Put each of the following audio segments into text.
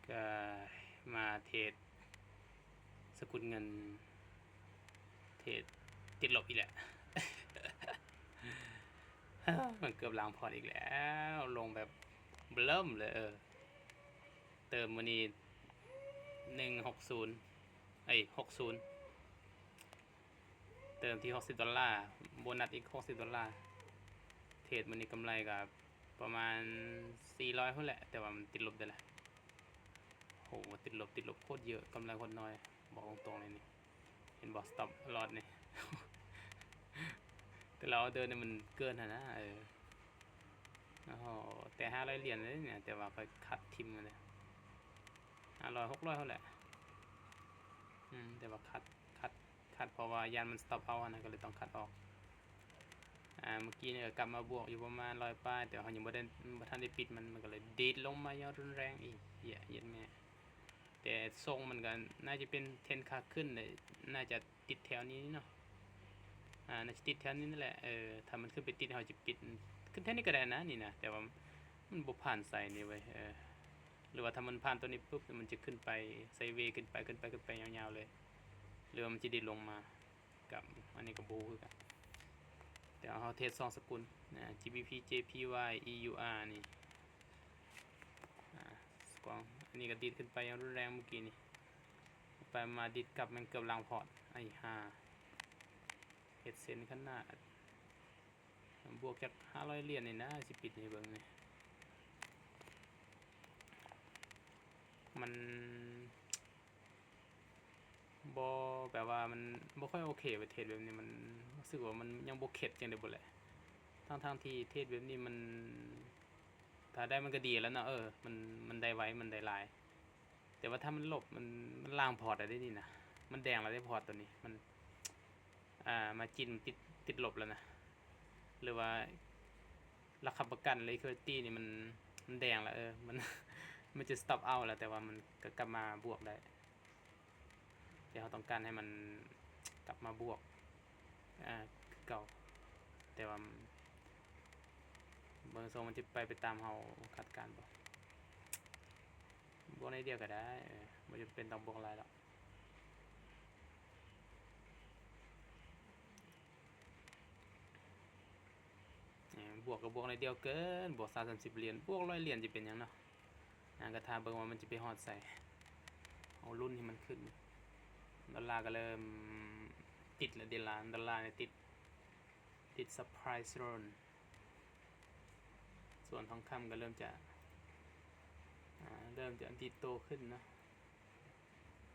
ກໍມາເທຣດສະກຸນເງິນ ເທຣດຕິດລົບອີກແລ້ວ ມັນເກືອບລ້າງພອດອີກແລ້ວ ລົງແບບເບິ່ມເລີຍ ເອີ ເຕີມມື້ນີ້ ໜຶ່ງຫົກສູນ ເອີຍ ຫົກສູນ ເຕີມທີ່ຫົກສິບໂດລາ ໂບນັດອີກຫົກສິບໂດລາ ເທຣດມື້ນີ້ກຳໄລກໍປະມານສີ່ຮ້ອຍພຸ້ນແຫຼະ ແຕ່ວ່າມັນຕິດລົບໄດ້ລະ ໂຫ ຕິດລົບ ຕິດລົບໂຄດເຍອະ ກຳໄລໂຄດນ້ອຍ ບອກຕົງໆເລີຍນີ້ ເຫັນບໍ່ ສະຕັອບລອສນີ້ ແຕ່ລະອໍເດີນີ້ມັນເກີນຫັ້ນນະ ເອີ ໂອ້ໂຫ ແຕ່ຫ້າຮ້ອຍຫຼຽນເດ້ນີ້ ແຕ່ວ່າຂ້ອຍຄັດຖິ້ມຫັ້ນເດ້ ຫ້າຮ້ອຍ ຫົກຮ້ອຍພຸ້ນແຫຼະ ອືມ ແຕ່ວ່າຄັດ ຄັດ ຄັດ ເພາະວ່າຢ້ານມັນສະຕັອບເອົາຫັ້ນນະ ກໍເລີຍຕ້ອງຄັດອອກ ອ່າ ເມື່ອກີ້ນີ້ກໍກັບມາບວກຢູ່ປະມານຮ້ອຍປາຍ ແຕ່ວ່າເຮົາຍັງບໍ່ໄດ້ ບໍ່ທັນໄດ້ປິດມັນ ມັນກໍເລີຍດີດລົງມາຢ່າງຮຸນແຮງອີກ ເຢ້ຍ ເຢັດແມ່ ແຕ່ຊົງມັນກໍໜ້າຈະເປັນເທຣນຂາຂຶ້ນເດ້ ໜ້າຈະຕິດແຖວນີ້ເນາະ ອ່າ ໜ້າຈະຕິດແຖວນີ້ນັ້ນແຫຼະ ເອີ ຖ້າມັນຂຶ້ນໄປຕິດ ເຮົາຈະປິດ ຂຶ້ນແຖວນີ້ກໍໄດ້ນະ ນີ້ນະ ແຕ່ວ່າມັນບໍ່ຜ່ານໄຊນີ້ເວີຍ ເອີ ຫຼືວ່າຖ້າມັນຜ່ານຕົວນີ້ປຶບ ມັນຈະຂຶ້ນໄປໄຊເວ ຂຶ້ນໄປ ຂຶ້ນໄປ ຂຶ້ນໄປຍາວໆເລີຍ ຫຼືວ່າມັນຈະດີດລົງມາ ກັບ ອັນນີ້ກໍບໍ່ຮູ້ຄືກັນ ແຕ່ເຮົາເທຣດສອງສະກຸນນະ ຈີບີພີ ເຈພີວາຍ ອີຢູອາ ນີ້ ອ່າ ສະກອງ ອັນນີ້ກໍດີດຂຶ້ນໄປຢ່າງຮຸນແຮງເມື່ອກີ້ນີ້ ໄປມາດີດກັບ ແມ່ນເກືອບລ້າງພອດ ໄອ້ຫ່າ ເຮັດເຊັນຂະໜາດ ບວກຈັກຫ້າຮ້ອຍຫຼຽນນີ້ນະ ຊິປິດໃຫ້ເບິ່ງນີ້ ມັນ ບໍ່ ແບບວ່າມັນບໍ່ຄ່ອຍໂອເຄເວີຍ ເທຣດແບບນີ້ ມັນຮູ້ສຶກວ່າມັນຍັງບໍ່ເຂັດຈັ່ງໃດບໍ່ແຫຼະ ທັງໆທີ່ເທຣດແບບນີ້ມັນ ຖ້າໄດ້ມັນກໍດີແລ້ວເນາະ ເອີ ມັນ ມັນໄດ້ໄວ ມັນໄດ້ຫຼາຍ ແຕ່ວ່າຖ້າມັນລົບ ມັນ ມັນລ້າງພອດແລ້ວເດ້ນີ້ນະ ມັນແດງແລ້ວເດ້ ພອດຕົວນີ້ ມັນ ອ່າ ມາຈິນຕິດ ຕິດລົບແລ້ວນະ ຫຼືວ່າຫຼັກຄ້ຳປະກັນ ລິຄວິດດິຕີ້ ນີ້ມັນ ມັນແດງແລ້ວ ເອີ ມັນ ມັນຈະສະຕັອບເອົາແລ້ວ ແຕ່ວ່າມັນກໍກັບມາບວກໄດ້ ແຕ່ເຮົາຕ້ອງການໃຫ້ມັນກັບມາບວກ ອ່າ ຄືເກົ່າ ແຕ່ວ່າເບິ່ງຊົງມັນຈະໄປ ໄປຕາມເຮົາຄາດການບໍ່ ບວກໜ້ອຍດຽວກໍໄດ້ ເອີ ບໍ່ຈຳເປັນຕ້ອງບວກຫຼາຍດອກ. ເອີ ບວກກໍບວກໜ້ອຍດຽວເກີນ ບວກຊາວສາມສິບຫຼຽນ ບວກຮ້ອຍຫຼຽນຈະເປັນຫຍັງເນາະ ອ່າ ກໍຖ້າເບິ່ງວ່າມັນຈະໄປຮອດໃສ ເອົາລຸ້ນໃຫ້ມັນຂຶ້ນ ໂດລາກໍເລີ່ມ ຕິດແລ້ວເດລາ ໂດລານີ້ຕິດ ຕິດຊັບໄພຣສ໌ໂຊນ ສ່ວນທອງຄຳກໍເລີ່ມຈະ ອ່າ ເລີ່ມຈະດີດໂຕຂຶ້ນເນາະ.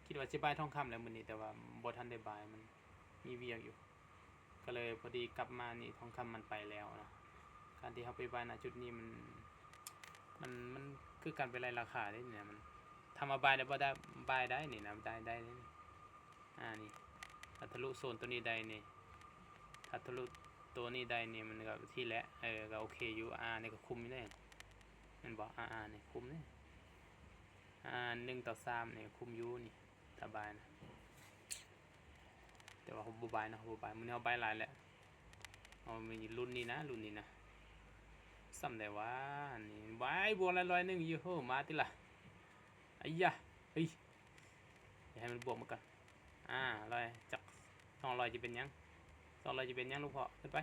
ຄິດວ່າຊິບາຍທອງຄຳແລ້ວມື້ນີ້ ແຕ່ວ່າບໍ່ທັນໄດ້ບາຍ ມັນມີວຽກຢູ່ ກໍເລີຍພໍດີກັບມານີ້ ທອງຄຳມັນໄປແລ້ວນະ ການທີ່ເຮົາໄປບາຍ ນະ ຈຸດນີ້ ມັນ ມັນ ມັນຄືການໄປໄລ່ລາຄາເດ້ນີ້ນະ ມັນ ຖ້າມາບາຍໄດ້ບໍ່ໄດ້ ບາຍໄດ້ນີ້ນະ ໄດ້ ໄດ້ນີ້ ອ່າ ນີ້ ຖ້າທະລຸໂຊນຕົວນີ້ໄດ້ນີ້ ຖ້າທະລຸຕົວນີ້ໄດ້ນີ້ ມັນກໍທີ່ແຫຼະ ເອີ ກໍໂອເຄຢູ່ ອ່າ ນີ້ກໍຄຸ້ມຢູ່ເດ້ ແມ່ນບໍ່ ອ່າ ນີ້ຄຸ້ມເດ້ ອ່າ ໜຶ່ງຕໍ່ສາມນີ້ຄຸ້ມຢູ່ນີ້ ຖ້າບາຍນະ ແຕ່ວ່າເຮົາບໍ່ບາຍເນາະ ເຮົາບໍ່ບາຍ ມື້ນີ້ເຮົາບາຍຫຼາຍແຫຼະ ເຮົາມີລຸ້ນນີ້ນະ ລຸ້ນນີ້ນະ ສ່ຳໃດວະ ນີ້ບາຍ ບວກລະຮ້ອຍໜຶ່ງ ໂອ້ໂຫ ມາຕິລະ ໄອ້ຢາ ເຮີ້ຍ ຢ່າໃຫ້ມັນບວກມາກ່ອນ ອ່າ ຮ້ອຍ ຈັກ ສອງຮ້ອຍຈະເປັນຫຍັງ ສອງຮ້ອຍຈະເປັນຫຍັງ ລູກພໍ່ ຂຶ້ນໄປ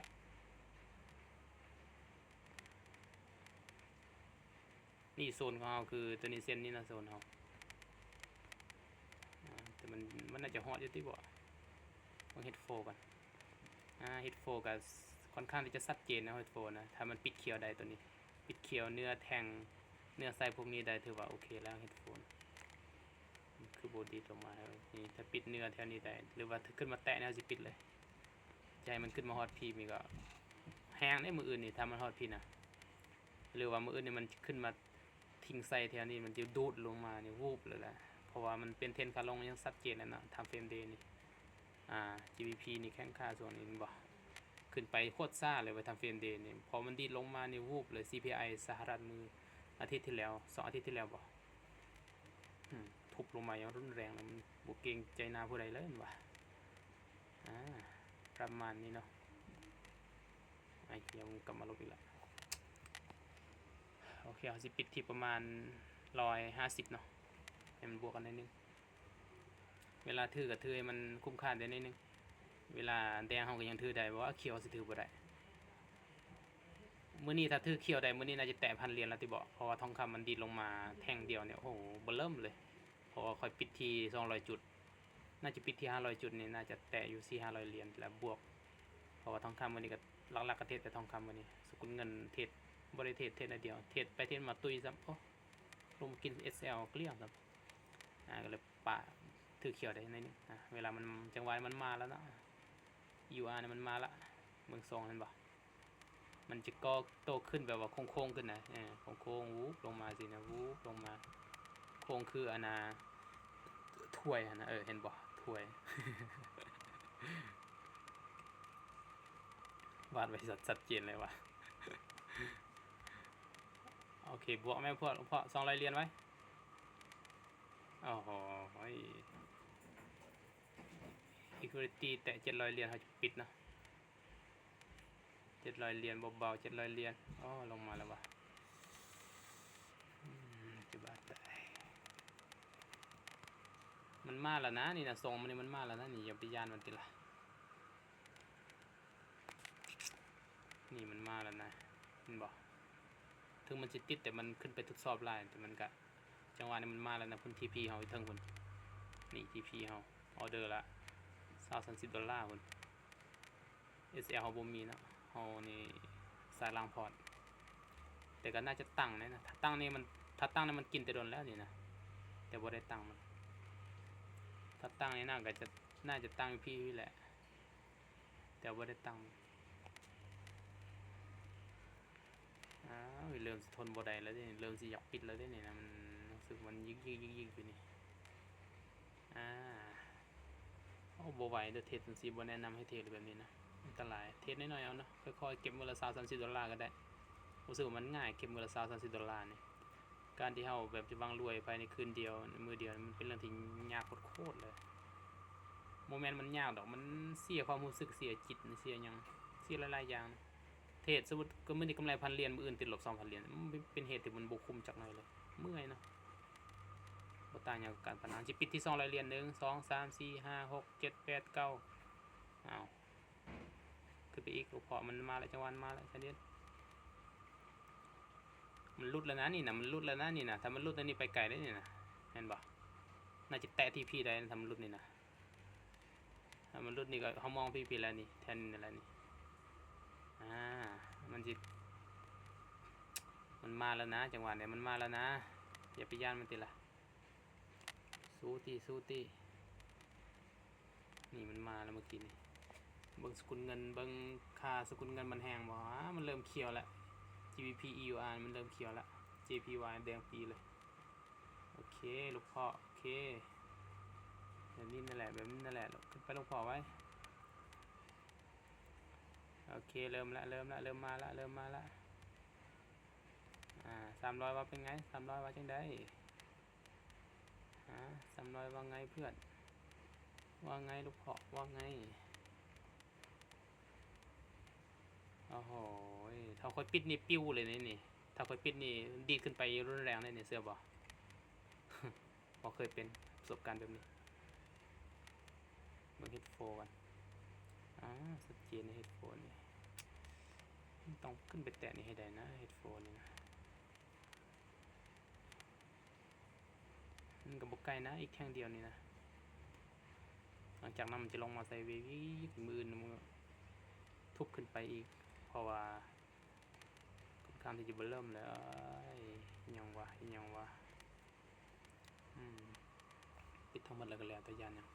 ນີ້ໂຊນຂອງເຮົາຄືຕົວນີ້ ເສັ້ນນີ້ນະ ໂຊນເຮົາ ອ່າ ແຕ່ມັນ ມັນໜ້າຈະຮອດຢູ່ຕິບໍ່ ເບິ່ງເຮັດໂຟກ່ອນ ອ່າ ເຮັດໂຟກໍຄ່ອນຂ້າງທີ່ຈະຊັດເຈນນະ ເຮັດໂຟນະ ຖ້າມັນປິດຂຽວໄດ້ຕົວນີ້ ປິດຂຽວເນື້ອແທ່ງ ເນື້ອໄຊພວກນີ້ໄດ້ ຖືວ່າໂອເຄແລ້ວ ເຮັດໂຟນ ຄືບໍ່ດີດລົງມາ ນີ້ ຖ້າປິດເນື້ອແຖວນີ້ໄດ້ ຫຼືວ່າຖ້າຂຶ້ນມາແຕະແນວຊິປິດເລີຍ ຈະໃຫ້ມັນຂຶ້ນມາຮອດພີ້ນີ້ກໍແຮງເດ້ ມື້ອື່ນນີ້ ຖ້າມັນຮອດພີ້ນະ ຫຼືວ່າມື້ອື່ນນີ້ມັນຂຶ້ນມາ ທິງໃສ່ແຖວນີ້ ມັນຈະດູດລົງມານີ້ ວູບເລີຍແຫຼະ ເພາະວ່າມັນເປັນເທຣນຂາລົງຢ່າງຊັດເຈນແລ້ວເນາະ ທາມເຟຣມເດນີ້ ອ່າ ຈີບີພີນີ້ແຂງຄ່າຊ່ວງນີ້ ເຫັນບໍ່ ຂຶ້ນໄປໂຄດຊ້າເລີຍວ່າ ທາມເຟຣມເດນີ້ ພໍມັນດີດລົງມານີ້ ວູບເລີຍ ຊີພີໄອ ສະຫະລັດມື້ອາທິດທີ່ແລ້ວ ສອງອາທິດທີ່ແລ້ວບໍ່ ອືມ ທຸບລົງມາຢ່າງຮຸນແຮງ ແລ້ວມັນບໍ່ເກງໃຈໜ້າຜູ້ໃດເລີຍ ເຫັນບໍ່ ອ່າ ປະມານນີ້ເນາະ ໄອ້ ດຽວມັນກັບມາລົບອີກລະ ໂອເຄ ເຮົາຊິປິດທີ່ປະມານຮ້ອຍຫ້າສິບເນາະ ໃຫ້ມັນບວກກັນໜ້ອຍໜຶ່ງ. ເວລາຖືກະຖືໃຫ້ມັນຄຸ້ມຄ່າໄດ້ໜ້ອຍໜຶ່ງ. ເວລາແດງເຮົາກະຍັງຖືໄດ້ ເພາະວ່າຂຽວຊິຖືບໍ່ໄດ້. ມື້ນີ້ຖ້າຖືຂຽວໄດ້ ມື້ນີ້ໜ້າຈະແຕະພັນຫຼຽນແລ້ວຕິເບາະ ເພາະວ່າທອງຄຳມັນດີດລົງມາແທ່ງດຽວນີ້ ໂອ້ໂຫ ເບິ່ມເລີຍ. ເພາະວ່າຂ້ອຍປິດທີ່ສອງຮ້ອຍຈຸດ ໜ້າຈະປິດທີ່ຫ້າຮ້ອຍຈຸດນີ້ ໜ້າຈະແຕະຢູ່ສີ່ຫ້າຮ້ອຍຫຼຽນແລ້ວບວກ. ເພາະວ່າທອງຄຳມື້ນີ້ກະ ຫຼັກໆກະເທຣດແຕ່ທອງຄຳມື້ນີ້. ສະກຸນເງິນເທຣດ ບໍ່ໄດ້ເທຣດ ເທຣດໜ້ອຍດຽວ ເທຣດໄປເທຣດມາຕຸ້ຍຊ້ຳ. ໂອ້ ລົງມາກິນເອັສແອລເກລ້ຽງຊ້ຳ. ອາ ກະເລີຍປະ ຖືຂຽວໄດ້ໜ້ອຍໜຶ່ງ. ອາ ເວລາມັນ ຈັງຫວະມັນມາແລ້ວເນາະ ຢູອາ ນີ້ມັນມາລະ. ເບິ່ງຊອງເຫັນບໍ່? ມັນຈະກໍ່ໂຕຂຶ້ນແບບວ່າໂຄ້ງໆຂຶ້ນນະ. ເອີ ໂຄ້ງໆ ວູບລົງມາຊີ້ນະ ວູບລົງມາ ໂຄ້ງຄືອັນນ່າ ຖ້ວຍຫັ້ນນະ. ເອີ ເຫັນບໍ່? ຖ້ວຍ ວາດໄວ້ຊັດ ຊັດເຈນເລີຍວ່າ. ໂອເຄ ບວກແມ່ພວກ ພວກສອງຮ້ອຍຫຼຽນໄວ້. ໂອ້ໂຫ ອີຄວິລິຕີ້ແຕະເຈັດຮ້ອຍຫຼຽນ ເຮົາຈະປິດເນາະ. ເຈັດຮ້ອຍຫຼຽນ ເບົາໆ ເຈັດຮ້ອຍຫຼຽນ. ໂອ້ ລົງມາແລ້ວວ່າ ອືມ ຈະບາດຕາຍ. ມັນມາແລ້ວນະນີ້ນະ ຊອງມັນນີ້ມັນມາແລ້ວນະນີ້ ຢ່າໄປຢ້ານມັນຕິລະ. ນີ້ມັນມາແລ້ວນະ ເຫັນບໍ່? ເຖິງມັນຊິຕິດ ແຕ່ມັນຂຶ້ນໄປທົດສອບຫຼາຍ ແຕ່ມັນກະ ຈັງຫວະນີ້ມັນມາແລ້ວນະ. ພຸ້ນ ທີພີເຮົາຢູ່ເທິງພຸ້ນ ນີ້ ທີພີເຮົາ ອໍເດີລະຊາວ ສາມສິບໂດລາພຸ້ນ. ເອສແອລເຮົາບໍ່ມີເນາະ ເຮົານີ້ສາຍລ່າງພອດ ແຕ່ກະໜ້າຈະຕັ້ງແນ່ນະ. ຖ້າຕັ້ງນີ້ມັນ ຖ້າຕັ້ງນີ້ມັນກິນແຕ່ດົນແລ້ວນີ້ນະ ແຕ່ບໍ່ໄດ້ຕັ້ງມັນ. ຖ້າຕັ້ງນີ້ໜ້າກະຈະ ໜ້າຈະຕັ້ງຢູ່ພີ້ແຫຼະ ແຕ່ບໍ່ໄດ້ຕັ້ງ. ອ້າວ ເລີ່ມຊິທົນບໍ່ໄດ້ແລ້ວເດ ເລີ່ມຊິຢາກປິດແລ້ວເດນີ້ນະ. ມັນ ຮູ້ສຶກມັນຍຶກໆໆຢູ່ນີ້. ອາ ໂອ້ ບໍ່ໄຫວເດີ ເທຣດຈັ່ງຊີ້ ບໍ່ແນະນຳໃຫ້ເທຣດແບບນີ້ນະ ອັນຕະລາຍ. ເທຣດໜ້ອຍໆເອົາເນາະ ຄ່ອຍໆເກັບມື້ລະຊາວ ສາມສິບໂດລາກະໄດ້. ຮູ້ສຶກວ່າມັນງ່າຍ ເກັບມື້ລະຊາວ ສາມສິບໂດລານີ້. ການທີ່ເຮົາແບບຈະຫວັງລວຍພາຍໃນຄືນດຽວ ມື້ດຽວ ມັນເປັນເລື່ອງທີ່ຍາກໂຄດໆເລີຍ. ບໍ່ແມ່ນມັນຍາກດອກ ມັນເສຍຄວາມຮູ້ສຶກ ເສຍຈິດ ເສຍຫຍັງ ເສຍຫຼາຍໆຢ່າງ. ເທຣດ ສົມມຸດມື້ນີ້ກຳໄລພັນຫຼຽນ ມື້ອື່ນຕິດລົບສອງພັນຫຼຽນ ມັນເປັນເຫດທີ່ມັນບໍ່ຄຸ້ມຈັກໜ້ອຍເລີຍ. ເມື່ອຍເນາະ ບໍ່ຕ່າງຫຍັງກັບການພະນັນ. ຊິປິດທີ່ສອງຮ້ອຍຫຼຽນ ໜຶ່ງ ສອງ ສາມ ສີ່ ຫ້າ ຫົກ ເຈັດ ແປດ ເກົ້າ. ອ້າວ ຂຶ້ນໄປອີກ ເພາະມັນມາແລ້ວ ຈັງຫວະມັນມາແລ້ວ ໃຈເຢັນ. ມັນຫຼຸດແລ້ວນະນີ້ນະ ມັນຫຼຸດແລ້ວນະນີ້ນະ. ຖ້າມັນຫຼຸດແລ້ວນີ້ໄປໄກເດ້ນີ້ນະ ແມ່ນບໍ່? ໜ້າຈະແຕະທີພີໄດ້ ຖ້າມັນຫຼຸດນີ້ນະ. ຖ້າມັນຫຼຸດນີ້ກະ ເຮົາມອງພີພີແລ້ວນີ້ ແທ່ນນີ້ແຫຼະນີ້. ອາ ມັນຊິ ມັນມາແລ້ວນະ ຈັງຫວະນີ້ມັນມາແລ້ວນະ ຢ່າໄປຢ້ານມັນຕິລະ. ສູ້ຕິ ສູ້ຕິ. ນີ້ມັນມາແລ້ວເມື່ອກີ້ນີ້. ເບິ່ງສະກຸນເງິນ ເບິ່ງຄ່າສະກຸນເງິນມັນແຮງບໍ່? ອາ ມັນເລີ່ມຂຽວແລ້ວ. ຈີບີພີ ອີຢູອາ ມັນເລີ່ມຂຽວແລ້ວ. ເຈພີວາຍ ແດງປີເລີຍ. ໂອເຄ ລູກພໍ່ ໂອເຄ ແບບນີ້ນັ້ນແຫຼະ ແບບນີ້ນັ້ນແຫຼະ. ຂຶ້ນໄປ ລູກພໍ່ໄວ້. ໂອເຄ ເລີ່ມລະ ເລີ່ມລະ ເລີ່ມມາລະ ເລີ່ມມາລະ. ອາ ສາມຮ້ອຍວ່າເປັນໄງ? ສາມຮ້ອຍວ່າຈັ່ງໃດ? ອາ ສາມຮ້ອຍວ່າໄງເພື່ອນ? ວ່າໄງລູກພໍ່? ວ່າໄງ? ໂອ້ໂຫ ຖ້າຂ້ອຍປິດນີ້ປິວເລີຍນີ້ ນີ້ ຖ້າຂ້ອຍປິດນີ້ດີດຂຶ້ນໄປຮຸນແຮງເລີຍນີ້ ເຊື່ອບໍ່? ບໍ່ເຄີຍເປັນປະສົບການແບບນີ້. ເບິ່ງເຮັດໂຟກັນ. ອາ ຊັດເຈນໃນເຮັດໂຟນີ້ ຕ້ອງຂຶ້ນໄປແຕະນີ້ໃຫ້ໄດ້ນະ ເຮັດໂຟນີ້ນະ. ມັນກະບໍ່ໄກນະ ອີກແທ່ງດຽວນີ້ນະ. ຫຼັງຈາກນັ້ນມັນຈະລົງມາໃສ່ເວກອີກ ມື້ອື່ນມັນກະທຸບຂຶ້ນໄປອີກ ເພາະວ່າຄ່ອນຂ້າງທີ່ຈະບໍ່ເລີ່ມແລ້ວ. ອີ່ຫຍັງວະ ອີ່ຫຍັງວະ? ອືມ ປິດທັງໝົດແລ້ວກະແລ້ວ ແຕ່ຢ້ານຫຍັງ.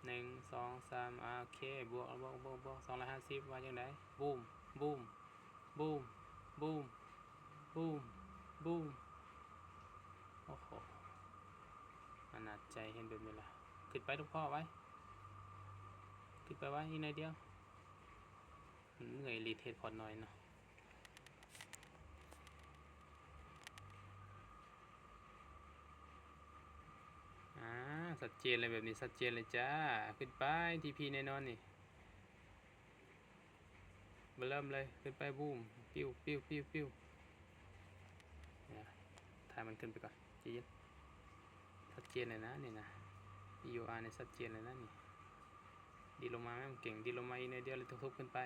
ໜຶ່ງ ສອງ ສາມ ອາ ໂອເຄ ບວກ ບວກ ບວກ ບວກ ສອງຮ້ອຍຫ້າສິບ ວ່າຈັ່ງໃດ? ບູມ ບູມ ບູມ ບູມ ບູມ ບູມ. ໂອ້ໂຫ ອະນາດໃຈເຫັນແບບນີ້ລະ. ຂຶ້ນໄປລູກພໍ່ໄວ ຂຶ້ນໄປໄວ ອີກໜ້ອຍດຽວ. ມັນເມື່ອຍອີ່ຫຼີ ເທຣດພອດໜ້ອຍເນາະ. ອາ ຊັດເຈນເລີຍ ແບບນີ້ຊັດເຈນເລີຍຈ້າ. ຂຶ້ນໄປ ທີພີແນ່ນອນນີ້. ເລີ່ມເລີຍ ຂຶ້ນໄປ ບູມ ປິວ ປິວ ປິວ ປິວ. ຖ້າມັນຂຶ້ນໄປກ່ອນ ໃຈເຢັນ. ເຈນເລີຍນະນີ້ນະ ອີຢູອານີ້ຊັດເຈນເລີຍນະນີ້. ດີດລົງມາແມ່ນເກັ່ງ ດີດລົງມາອີກໜ້ອຍດຽວ ແລ້ວທຸບຂຶ້ນໄປ.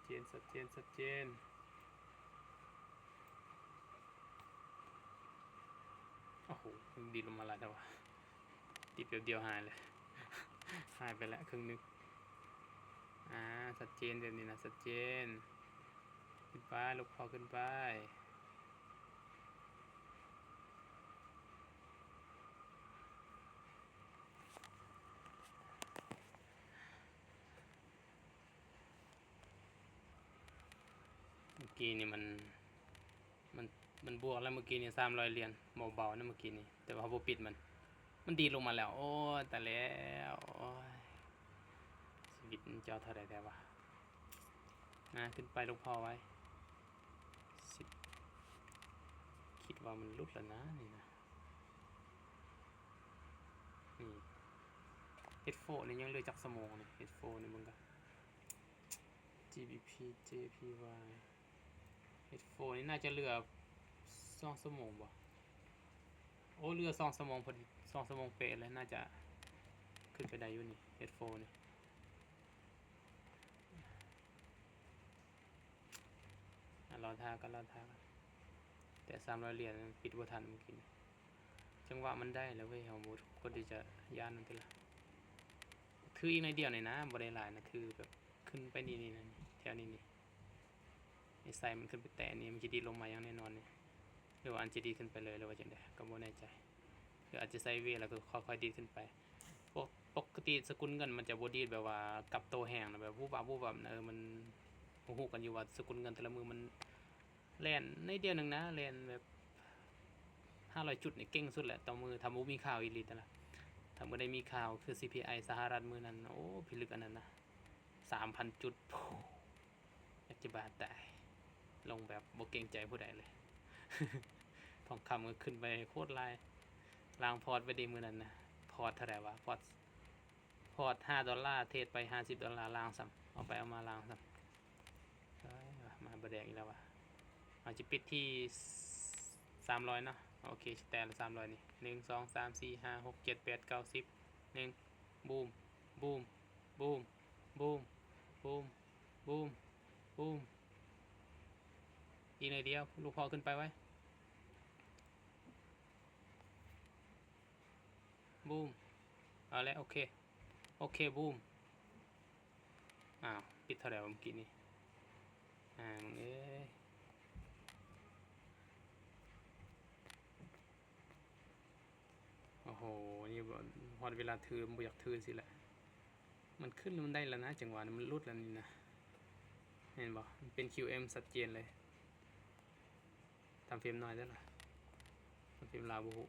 ເຈນ ຊັດເຈນ ຊັດເຈນ. ໂອ້ໂຫ ດີດລົງມາຫຼາຍແທ້ວະ ຕິດແປັບດຽວຫາຍເລີຍ ຫາຍໄປແລ້ວເຄິ່ງໜຶ່ງ. ອາ ຊັດເຈນແບບນີ້ນະ ຊັດເຈນ. ຂຶ້ນໄປ ລູກພໍ່ຂຶ້ນໄປ. ເມື່ອກີ້ນີ້ມັນ ມັນ ມັນບວກແລ້ວ ເມື່ອກີ້ນີ້ສາມຮ້ອຍຫຼຽນ ບໍ່ເບົານະເມື່ອກີ້ນີ້ ແຕ່ວ່າເຮົາບໍ່ປິດມັນ ມັນດີດລົງມາແລ້ວ. ໂອ້ຍ ຕາຍແລ້ວ ໂອ້ຍ ຊີວິດມັນເຈົ້າເທົ່າໃດແທ້ວະ. ນະ ຂຶ້ນໄປລູກພໍ່ໄວ້ ສິບ ຄິດວ່າມັນຫຼຸດແລ້ວນະນີ້ນະ. ນີ້ ເອັດໂຟນີ້ຍັງເຫຼືອຈັກຊົ່ວໂມງນີ້ ເອັດໂຟນີ້ເບິ່ງກ່ອນ ຈີບີພີ ເຈພີວາຍ ເອັດໂຟນີ້ໜ້າຈະເຫຼືອສອງຊົ່ວໂມງບໍ່? ໂອ້ ເຫຼືອສອງຊົ່ວໂມງພໍດີ ສອງຊົ່ວໂມງເປະເລີຍ ໜ້າຈະຂຶ້ນໄປໄດ້ຢູ່ນີ້ ເອັດໂຟນີ້. ອາ ລໍຖ້າກ່ອນ ລໍຖ້າກ່ອນ ແຕ່ສາມຮ້ອຍຫຼຽນປິດບໍ່ທັນເມື່ອກີ້ນີ້. ຈັງຫວະມັນໄດ້ແລ້ວເວີຍ ເຮົາບໍ່ຄວນທີ່ຈະຢ້ານມັນຕິລະ. ຖືອີກໜ້ອຍດຽວນີ້ນະ ບໍ່ໄດ້ຫຼາຍນະ ຖືແບບຂຶ້ນໄປນີ້ໆ ແຖວນີ້ນີ້ ໃຫ້ໄຊມັນຂຶ້ນໄປແຕະນີ້ ມັນຈະດີດລົງມາຢ່າງແນ່ນອນນີ້ ຫຼືວ່າມັນຈະດີດຂຶ້ນໄປເລີຍ ຫຼືວ່າຈັ່ງໃດ ກໍບໍ່ແນ່ໃຈ ຫຼືອາດຈະໄຊເວແລ້ວກໍຄ່ອຍໆດີດຂຶ້ນໄປ. ປົກ ປົກກະຕິສະກຸນເງິນມັນຈະບໍ່ດີດແບບວ່າກັບໂຕແຮງນະ ແບບວຸບວັບ ວຸບວັບນະ. ເອີ ມັນຮູ້ໆກັນຢູ່ວ່າສະກຸນເງິນແຕ່ລະມື້ມັນແລ່ນໜ້ອຍດຽວໜຶ່ງນະ ແລ່ນແບບຫ້າຮ້ອຍຈຸດນີ້ເກັ່ງສຸດແຫຼະຕໍ່ມື້ ຖ້າບໍ່ມີຂ່າວອີ່ຫຼີຫັ້ນລະ. ຖ້າບໍ່ໄດ້ມີຂ່າວຄືຊີພີໄອສະຫະລັດມື້ນັ້ນ ໂອ້ ພິລຶກອັນນັ້ນນະ ສາມພັນຈຸດ ໂອ້ ຢາກຈະບ້າຕາຍ ລົງແບບບໍ່ເກງໃຈຜູ້ໃດເລີຍ. ທອງຄຳກໍຂຶ້ນໄປໂຄດຫຼາຍ ລ້າງພອດໄປເດມື້ນັ້ນນະ ພອດເທົ່າໃດວະ ພອດ ພອດຫ້າດອນລາ ເທຣດໄປຫ້າສິບດອນລາ ລ້າງຊ້ຳ ເອົາໄປເອົາມາລ້າງຊ້ຳ. ເອີຍ ມາບໍ່ແດກອີກແລ້ວວະ. ເຮົາຈະປິດທີ່ສາມຮ້ອຍເນາະ ໂອເຄ ແຕ່ລະສາມຮ້ອຍນີ້ ໜຶ່ງ ສອງ ສາມ ສີ່ ຫ້າ ຫົກ ເຈັດ ແປດ ເກົ້າ ສິບ ໜຶ່ງ ບູມ ບູມ ບູມ ບູມ ບູມ ອີກໜ້ອຍດຽວ ລູກພໍ່ຂຶ້ນໄປໄວ ບູມ ເອົາແລ້ວ ໂອເຄ ໂອເຄ ບູມ. ອ້າວ ປິດເທົ່າໃດວະເມື່ອກີ້ນີ້ ຫາເອີຍ. ໂອ້ໂຫ ນີ້ບໍ່ ຮອດເວລາຖື ມັນບໍ່ຢາກຖືຊິແຫຼະ ມັນຂຶ້ນແລ້ວ ມັນໄດ້ແລ້ວນະ ຈັງຫວະນີ້ມັນຫຼຸດແລ້ວນີ້ນະ ເຫັນບໍ່ ມັນເປັນຄິວເອັມຊັດເຈນເລີຍ. ທຳເຟຣມນ້ອຍເດີລະ ທຳເຟຣມລາວບໍ່ຮູ້.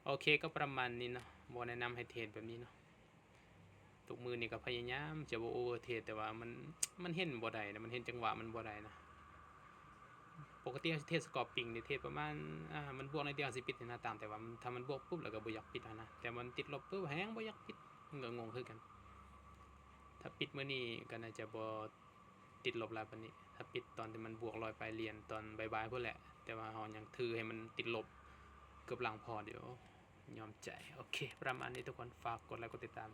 ໂອເຄ ກໍປະມານນີ້ເນາະ ບໍ່ແນະນຳໃຫ້ເທຣດແບບນີ້ເນາະ. ທຸກມື້ນີ້ກໍພະຍາຍາມຈະບໍ່ໂອເວີເທຣດ ແຕ່ວ່າມັນ ມັນເຫັນບໍ່ໄດ້ນະ ມັນເຫັນຈັງຫວະມັນບໍ່ໄດ້ນະ. ປົກກະຕິເຮົາຊິເທຣດສະກອບປິງນີ້ ເທຣດປະມານ ອາ ມັນບວກໜ້ອຍດຽວເຮົາຊິປິດໃນໜ້າຕ່າງ ແຕ່ວ່າມັນ ຖ້າມັນບວກປຸບແລ້ວກໍບໍ່ຢາກປິດຫັ້ນນະ ແຕ່ມັນຕິດລົບປຶບແຮງບໍ່ຢາກປິດ ມັນກໍງົງຄືກັນ. ຖ້າປິດມື້ນີ້ກໍໜ້າຈະບໍ່ ຕິດລົບຫຼາຍປານນີ້ ຖ້າປິດຕອນທີ່ມັນບວກຮ້ອຍປາຍຫຼຽນຕອນບ່າຍໆພຸ້ນແຫຼະ ແຕ່ວ່າເຮົາຍັງຖືໃຫ້ມັນຕິດລົບ ເກືອບລ້າງພອດຢູ່ ຍອມໃຈ. ໂອເຄ ປະມານນີ້ທຸກຄົນ ຝາກກົດໄລກົດຕິດຕາມ